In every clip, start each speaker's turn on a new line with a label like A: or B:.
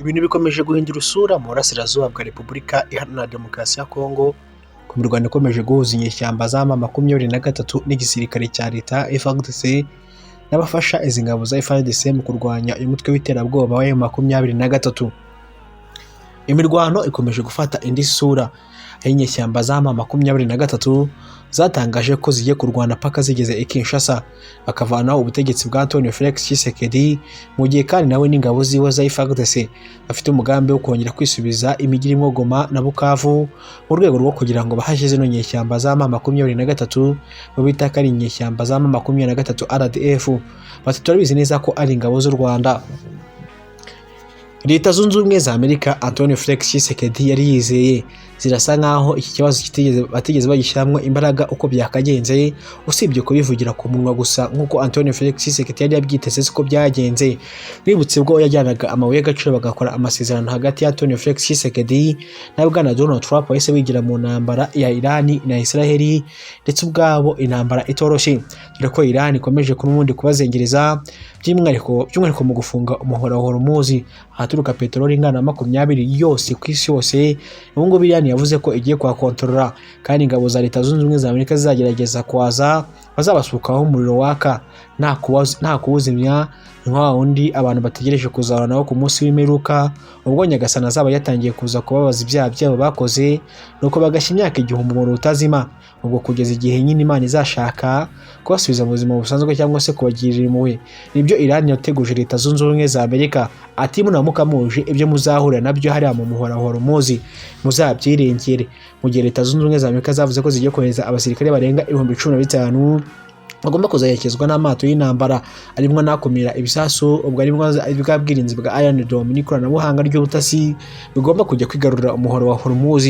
A: Ibintu bikomeje guhindura isura mu burasirazuba bwa Repubulika Iharanira Demokarasi ya Kongo, ku mirwano ikomeje guhuza inyeshyamba za M23 n'igisirikare cya leta FARDC n'abafasha izi ngabo za FARDC mu kurwanya uyu mutwe w'iterabwoba wa M23. Imirwano ikomeje gufata indi sura, aho inyeshyamba za M23 zatangaje ko zigiye kurwana paka zigeze i Kinshasa, bakavanaho ubutegetsi bwa Antonio Felix Tshisekedi, mu gihe kandi nawe n'ingabo ziwe za FARDC bafite umugambi wo kongera kwisubiza imijyi irimo Goma na Bukavu, mu rwego rwo kugira ngo bahashye zino nyeshyamba za M23 bo bita ko ari inyeshyamba za M23 RDF. Bati turabizi neza ko ari ingabo z'u Rwanda. Leta Zunze Ubumwe za Amerika Antonio Felix Tshisekedi yari yizeye zirasa nkaho iki kibazo batigeze bagishyiramo imbaraga uko byakagenze, usibye kubivugira ku munwa gusa nk'uko Antonio Felix Tshisekedi yari yabyiteze siko byagenze. Bibutse ubwo yajyanaga amabuye y'agaciro bagakora amasezerano hagati ya Antonio Felix Tshisekedi na Bwana Donald Trump, wahise wigira mu ntambara ya Iran na Israel, ndetse ubwabo intambara itoroshye, dore ko Iran ikomeje n'ubundi kubazengereza, by'umwihariko mu gufunga umuhora wa Hormuz ahaturuka peteroli ingana na 20 yose ku isi yose. Ubu ngubu Iran yavuze ko igiye kuhakontorora, kandi ingabo za Leta Zunze Ubumwe za Amerika zizagerageza kuhaza bazabasukaho umuriro waka nta kuwuzimya, nka wa wundi abantu bategereje kuzahura nawo ku munsi w'imperuka, ubwo Nyagasani azaba yatangiye kuza kubabaza ibyaha byabo bakoze, nuko bagashya imyaka 1000 umuriro utazima, ubwo kugeza igihe nyine Imana izashaka kubasubiza mu buzima busanzwe cyangwa se kubagirira impuhwe. Nibyo Iran yateguje Leta Zunze Ubumwe za Amerika, ati munamuka muje ibyo muzahura nabyo hariya mu muhora wa Hormuz muzabyirengere. Mu gihe Leta Zunze Ubumwe za Amerika zavuze ko zigiye kohereza abasirikare barenga 15,000 bagomba kuzaherekezwa n'amato y'intambara arimo n'akumira ibisasu, ubwo arimo bwa bwirinzi bwa Iron Dome n'ikoranabuhanga ry'ubutasi, bigomba kujya kwigarurira umuhoro wa Hormuz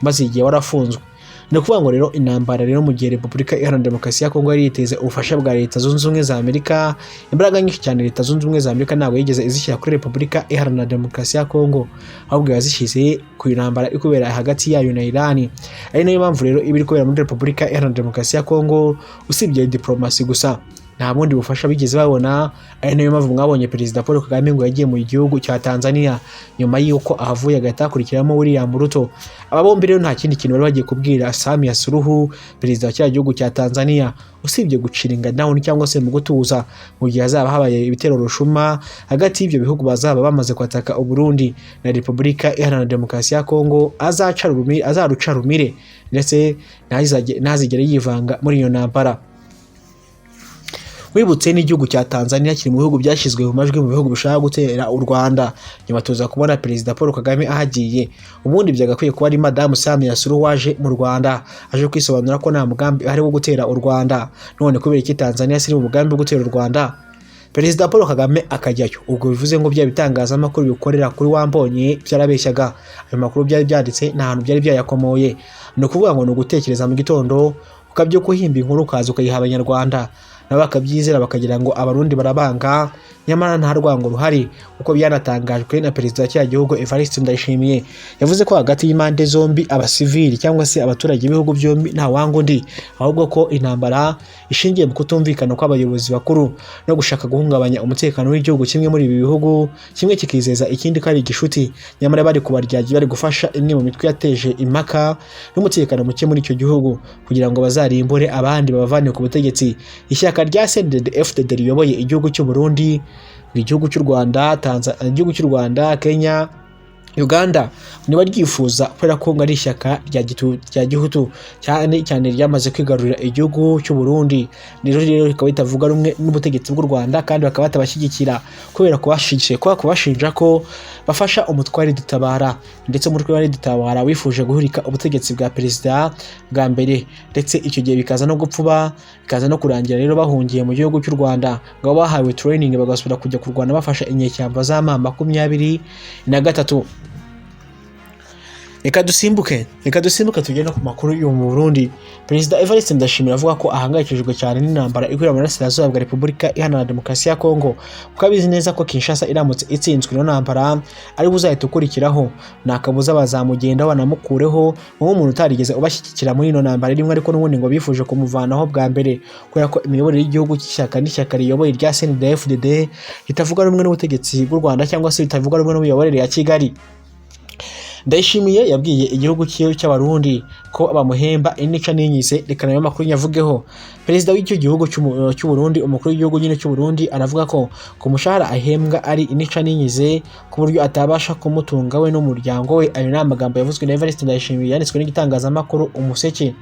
A: umaze igihe warafunzwe. Ni ukuvuga ngo rero intambara rero, mu gihe Repubulika Iharanira Demokarasi ya Kongo yari yiteze ubufasha bwa Leta Zunze Ubumwe za Amerika, imbaraga nyinshi cyane Leta Zunze Ubumwe za Amerika ntabwo yigeze izishyira kuri Repubulika Iharanira Demokarasi ya Kongo, ahubwo yazishyize ku intambara iri kubera hagati yayo na Iran. Ari nayo mpamvu rero iba iri kubera muri Repubulika Iharanira Demokarasi ya Kongo, usibye diplomasi gusa, nta bundi bufasha bigeze babona. Ari nayo mpamvu mwabonye Perezida Paul Kagame ngo yagiye mu gihugu cya Tanzania, nyuma y'uko ahavuye agahita hakurikiramo William Ruto. Aba bombi rero nta kindi kintu bari bagiye kubwira Samia Suluhu, perezida wa kiriya gihugu cya Tanzania, usibye guchillinga down cyangwa se mu gutuza, mu gihe hazaba habaye ibitero rushuma hagati y'ibyo bihugu bazaba bamaze kwataka Uburundi na Repubulika Iharanira Demokarasi ya Kongo, azaruca rumire, ndetse ntazigere yivanga muri iyo ntambara. Wibutse n'igihugu cya Tanzania kiri mu bihugu byashyizwe mu majwi mu bihugu bishaka gutera u Rwanda. Nyuma tuza kubona Perezida Paul Kagame ahagiye. Ubundi byagakwiye kuba ari Madamu Samia Suluhu waje mu Rwanda aje kwisobanura ko nta mugambi ahari wo gutera u Rwanda. None kubera iki Tanzania siri mu mugambi wo gutera u Rwanda, Perezida Paul Kagame akajyayo? Ubwo bivuze ngo bya bitangazamakuru bikorera kuri wambonye byarabeshyaga. Ayo makuru byari byanditse nta hantu byari byayakomoye. Ni ukuvuga ngo ni ugutekereza mu gitondo ukabyuka uhimba inkuru, ukaza ukayiha Abanyarwanda, nabo bakabyizera, bakagira ngo Abarundi barabanga, nyamara nta rwango ruhari, kuko byanatangajwe na perezida wa kiriya gihugu Evariste Ndayishimiye. Yavuze ko hagati y'impande zombi, abasivili cyangwa se abaturage b'ibihugu byombi, nta wanga undi, ahubwo ko intambara ishingiye mu kutumvikana kw'abayobozi bakuru no gushaka guhungabanya umutekano w'igihugu kimwe muri ibi bihugu, kimwe kikizeza ikindi ko ari igishuti, nyamara bari kubaryagi, bari gufasha imwe mu mitwe yateje impaka n'umutekano muke muri icyo gihugu kugira ngo bazarimbure abandi babavane ku butegetsi. Ishyaka rya CNDD-FDD riyoboye igihugu cy'u Burundi, igihugu cy'u Rwanda, Tanzania, igihugu cy'u Rwanda, Kenya, Uganda, niba ryifuza, kubera ko ngo ari ishyaka rya gihutu cyane cyane ryamaze kwigarurira igihugu cy'u Burundi, rero rikaba ritavuga rumwe n'ubutegetsi bw'u Rwanda, kandi bakaba batabashyigikira kubera kubashinja ko bafasha umutwe Dutabara, ndetse umutwe wa Dutabara wifuje guhirika ubutegetsi bwa perezida bwa mbere, ndetse icyo gihe bikaza no gupfuba, bikaza no kurangira rero bahungiye mu gihugu cy'u Rwanda, ngo bahawe training bagasubira kujya kurwana bafasha inyeshyamba za M23. Reka dusimbuke tugende ku makuru yo mu Burundi. Perezida Evariste Ndayishimiye avuga ko ahangayikishijwe cyane n'intambara ikwira mu burasirazuba bwa Repubulika Iharanira Demokarasi ya Kongo, kuko abizi neza ko Kinshasa iramutse itsinzwe ino ntambara ari buzahita ukurikiraho, nta kabuza bazamugendaho banamukureho nk'umuntu utarigeze ubashyigikira muri ino ntambara rimwe. Ariko n'ubundi ngo bifuje kumuvanaho bwa mbere kubera ko imiyoborere y'igihugu cy'ishyaka n'ishyaka riyoboye rya CNDD-FDD ritavuga rumwe n'ubutegetsi bw'u Rwanda, cyangwa se ritavuga rumwe n'imiyoborere ya Kigali. Ndayishimiye yabwiye igihugu cyiwe cy'Abarundi ko bamuhemba inica n'inyize. Reka nayo makuru nyavugeho. Perezida w'icyo gihugu cy'u Burundi, umukuru w'igihugu nyine cy'u Burundi, aravuga ko ku mushahara ahembwa ari inica n'inyize, ku buryo atabasha kumutunga we n'umuryango we. Ayo ni amagambo yavuzwe na Evariste Ndayishimiye, yanditswe n'igitangazamakuru Umuseke.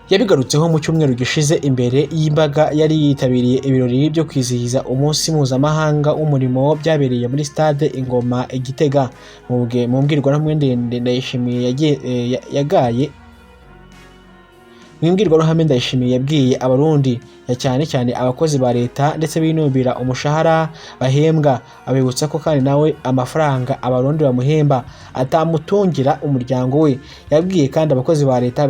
A: Yabigarutseho mu cyumweru gishize imbere y'imbaga yari yitabiriye ibirori byo kwizihiza umunsi mpuzamahanga w'umurimo, byabereye muri stade Ingoma i Gitega. Mu mbwirwaruhame ndende Ndayishimiye yagaye mu imbwirwaruhame, Ndayishimiye yabwiye Abarundi, ya cyane cyane abakozi ba leta ndetse binubira umushahara bahembwa, abibutsa ko kandi nawe amafaranga Abarundi bamuhemba atamutungira umuryango we. Yabwiye kandi abakozi ba leta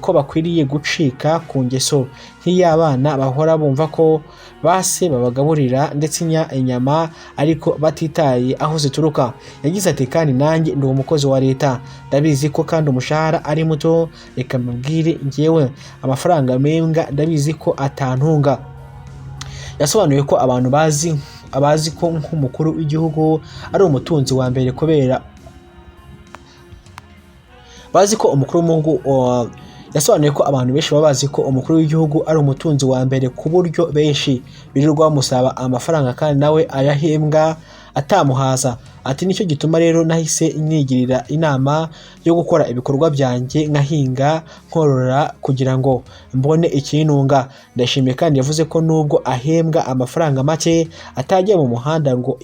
A: ko bakwiriye gucika ku ngeso nk'iy'abana bahora bumva ko base babagaburira ndetse inyama ariko batitaye aho zituruka. Yagize ati: "Kandi nanjye ndi umukozi wa leta, ndabizi ko kandi umushahara ari muto. Reka mbabwire, njyewe amafaranga mpembwa ndabizi ko atantunga." Yasobanuye ko abantu bazi abazi ko nk'umukuru w'igihugu ari umutunzi wa mbere, kubera bazi ko umukuru w'igihugu yasobanuye ko abantu benshi baba bazi ko umukuru w'igihugu ari umutunzi wa mbere, ku buryo benshi birirwa bamusaba amafaranga kandi nawe ayahembwa atamuhaza. Ati: "Nicyo gituma rero nahise nigirira inama yo gukora ibikorwa byanjye, nkahinga, nkorora, kugira ngo mbone ikintunga." Ndayishimiye kandi yavuze ko nubwo ahembwa amafaranga make atajya mu muhanda ngo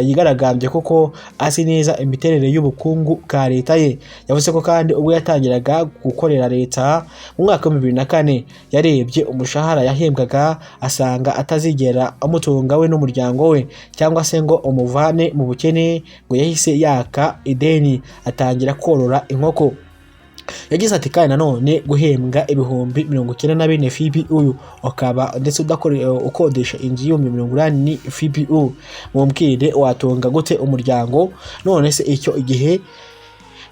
A: yigaragambye, kuko azi neza imiterere y'ubukungu bwa leta ye. Yavuze ko kandi ubwo yatangiraga gukorera leta mu mwaka wa 2004, yarebye umushahara yahembwaga asanga atazigera amutunga we n'umuryango we, cyangwa se ngo umuvane mu bukene. Ngo yahise yaka ideni atangira korora inkoko. Yagize ati: "Kandi nanone guhembwa 94,000 FBU, ukaba ndetse ukodesha inzu y'80,000 FBU, mumbwire watunga gute umuryango? None se icyo igihe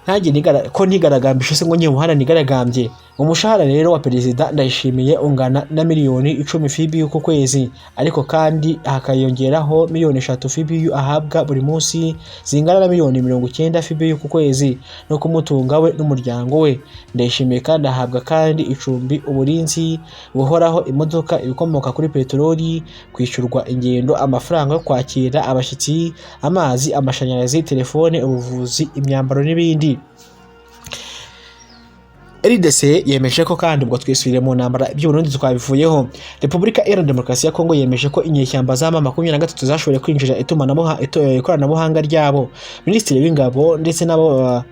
A: nanjye ko ntigaragambije se ngo njye mu muhanda nigaragambye?" Umushahara rero wa Perezida Ndayishimiye ungana na miliyoni 10 FBU ku kwezi, ariko kandi hakayongeraho miliyoni 3 FBU ahabwa buri munsi, zingana na miliyoni 90 FBU ku kwezi no kumutunga we n'umuryango we. Ndayishimiye kandi ahabwa kandi icumbi, uburinzi buhoraho, imodoka, ibikomoka kuri peteroli, kwishyurwa ingendo, amafaranga yo kwakira abashyitsi, amazi, amashanyarazi, telefone, ubuvuzi, imyambaro n'ibindi. RDC yemeje ko kandi, ubwo twisubiriye mu ntambara, iby'Uburundi twabivuyeho, Repubulika Iharanira Demokarasi ya Kongo yemeje ko inyeshyamba za M23 zashoboye kwinjira ikoranabuhanga ryabo. Minisitiri w'Ingabo ndetse n'abo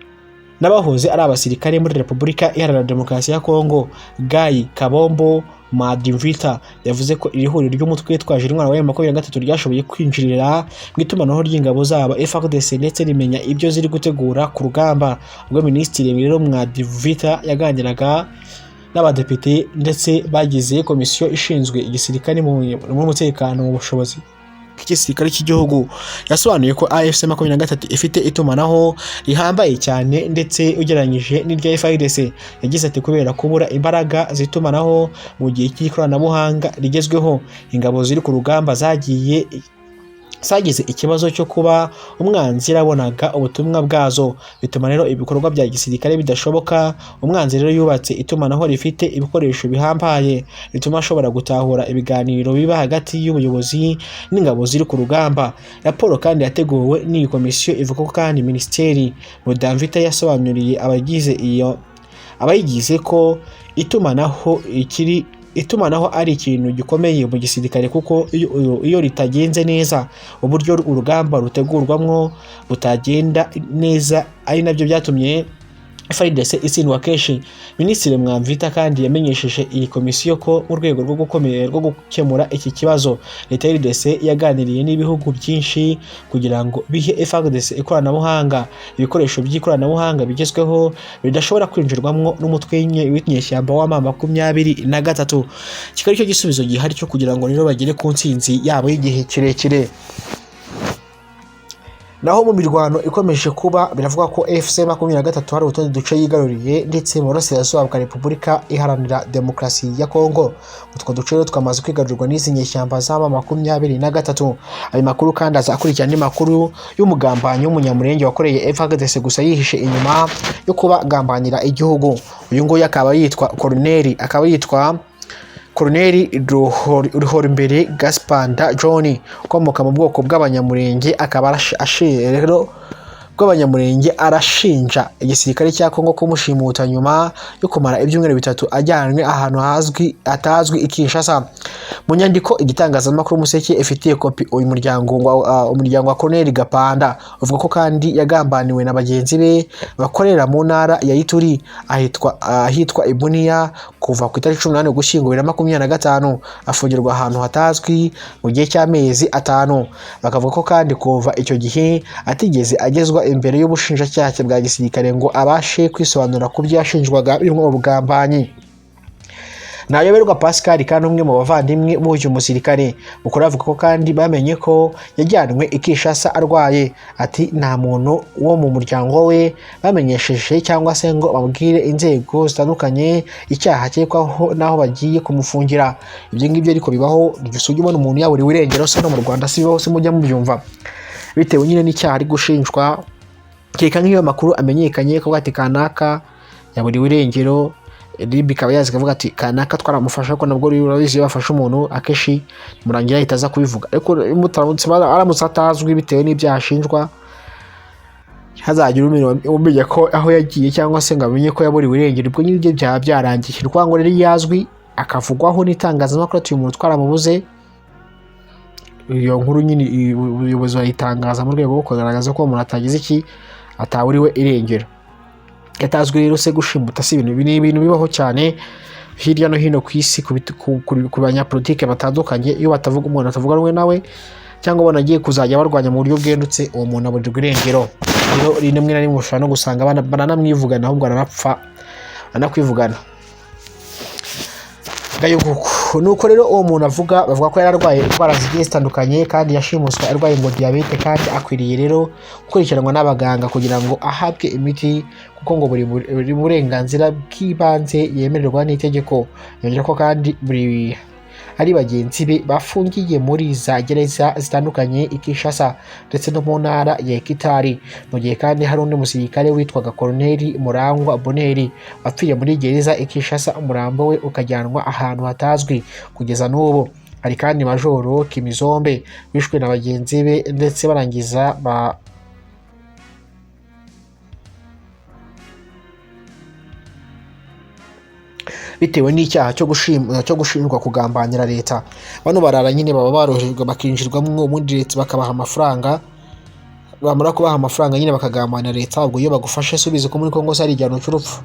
A: n'abahoze ari abasirikare muri Repubulika Iharanira Demokarasi ya Kongo, Guy Kabombo Muadiamvita, yavuze ko iri huriro ry'umutwe witwaje intwaro wa M23 ryashoboye kwinjirira mu itumanaho ry'ingabo zabo FARDC, ndetse rimenya ibyo ziri gutegura ku rugamba. Ubwo Minisitiri rero Muadiamvita yaganiraga n'abadepite ndetse bagize komisiyo ishinzwe igisirikare n'umutekano mu bushobozi bw'igisirikare cy'igihugu, yasobanuye ko AFC 23 ifite itumanaho rihambaye cyane ndetse ugereranyije n'irya FARDC. Yagize ati: "Kubera kubura imbaraga z'itumanaho mu gihe cy'ikoranabuhanga rigezweho, ingabo ziri ku rugamba zagize ikibazo cyo kuba umwanzi yarabonaga ubutumwa bwazo, bituma rero ibikorwa bya gisirikare bidashoboka. Umwanzi rero yubatse itumanaho rifite ibikoresho bihambaye bituma ashobora gutahura ibiganiro biba hagati y'ubuyobozi n'ingabo ziri ku rugamba." Raporo kandi yateguwe n'iyi komisiyo ivuga ko kandi Minisiteri Muadiamvita yasobanuriye abagize iyo abayigize ko itumanaho ari ikintu gikomeye mu gisirikare, kuko iyo ritagenze neza uburyo urugamba rutegurwamwo butagenda neza, ari nabyo byatumye FARDC itsindwa kenshi. Minisitiri Mwamvita kandi yamenyesheje iyi komisiyo ko mu rwego rwo gukomera rwo gukemura iki kibazo, leta ya RDC yaganiriye n'ibihugu byinshi kugira ngo bihe FARDC ikoranabuhanga, ibikoresho by'ikoranabuhanga bigezweho bidashobora kwinjirwamwo n'umutwe w'inyeshyamba wa M23, kikaba aricyo gisubizo gihari cyo kugira ngo rero bagere ku ntsinzi yabo y'igihe kirekire. Naho mu mirwano ikomeje kuba, biravuga ko AFC 23 hari utundi duce yigaruriye ndetse mu burasirazuba bwa Repubulika Iharanira Demokarasi ya Kongo. Utwo duce rero twamaze kwigarurirwa n'izi nyeshyamba za M23. Ayo makuru kandi aza akurikira andi makuru y'umugambanyi w'umunyamurenge wakoreye FARDC gusa yihishe inyuma yo kubagambanira igihugu. Uyu nguyu akaba yitwa Colonel, akaba yitwa Colonel Ruhorimbere Gaspanda John, ukomoka mu bwoko bw'Abanyamurenge, akaba rero bw'Abanyamurenge, arashinja igisirikare cya Kongo kumushimuta nyuma yo kumara ibyumweru 3 ajyanwe ahantu hazwi atazwi i Kinshasa. Mu nyandiko igitangazamakuru Umuseke ifitiye kopi, uyu muryango umuryango wa Colonel Gapanda uvuga ko kandi yagambaniwe na bagenzi be bakorera mu ntara ya Ituri ahitwa Ibunia kuva ku itariki 18 Ugushyingo 2025, afungirwa ahantu hatazwi mu gihe cy'amezi 5. Bakavuga ko kandi kuva icyo gihe atigeze agezwa imbere y'ubushinjacyaha bwa gisirikare ngo abashe kwisobanura ku byo yashinjwaga birimo ubugambanyi. Ntayoberwa Pascal kandi umwe mu bavandimwe b'uyu musirikare mukuru avuga ko kandi bamenye ko yajyanwe i Kinshasa arwaye. Ati nta muntu wo mu muryango we bamenyesheje cyangwa se ngo babwire inzego zitandukanye icyaha akekwaho n'aho bagiye kumufungira. Ibyo ngibyo ariko bibaho, ujya ubona umuntu yaburiwe irengero se no mu Rwanda si bibaho se, mujya mubyumva, bitewe nyine n'icyaha ari gushinjwa. Kereka nk'iyo makuru amenyekanye ko ati kanaka yaburiwe irengero, RIB ikaba yazi ikavuga ati kanaka twaramufasha, ariko nabwo urabizi iyo bafashe umuntu akenshi murangira ahita aza kubivuga. Ariko aramutse atazwi bitewe n'ibyaha ashinjwa, hazagira umenya ko aho yagiye cyangwa se ngo amenye ko yaburiwe irengero, ubwo nyine ibyo byaba byarangiye. Ni ukuvuga ngo rero iyo azwi akavugwaho n'itangazamakuru ati uyu muntu twaramubuze, iyo nkuru nyine ubuyobozi barayitangaza mu rwego rwo kugaragaza ko umuntu atagize iki, ataburiwe irengero. Yatazwi rero se gushimuta si ibintu, ni ibintu bibaho cyane hirya no hino ku isi ku banyapolitike batandukanye. Iyo batavuga umuntu atavuga rumwe nawe cyangwa ubona agiye kuzajya barwanya mu buryo bwendutse, uwo muntu aburirwa irengero. Rero rimwe na rimwe ushobora no gusanga baranamwivugana, ahubwo aranapfa anakwivugana. Nuko rero uwo muntu avuga, bavuga ko yari arwaye indwara zigiye zitandukanye kandi yashimuswe arwaye ngo diyabete, kandi akwiriye rero gukurikiranwa n'abaganga kugira ngo ahabwe imiti, kuko ngo buri burenganzira bw'ibanze yemererwa n'itegeko. Yongera ko kandi buri ari bagenzi be bafungiye muri za gereza zitandukanye i Kinshasa ndetse no mu ntara ya Kitari. Mu gihe kandi hari undi musirikare witwaga Colonel Murangwa Bonheur wapfiriye muri gereza i Kinshasa, umurambo we ukajyanwa ahantu hatazwi kugeza n'ubu. Hari kandi Majoro Kimizombe wishwe na bagenzi be ndetse barangiza bitewe n'icyaha cyo gushinjwa kugambanira leta. Bano barara nyine baba barohejwe bakinjirwamo, ubundi leta bakabaha amafaranga, bamara kubaha amafaranga nyine bakagambanira leta. Ubwo iyo bagufashe subize ko muri Kongo se ari igihano cy'urupfu.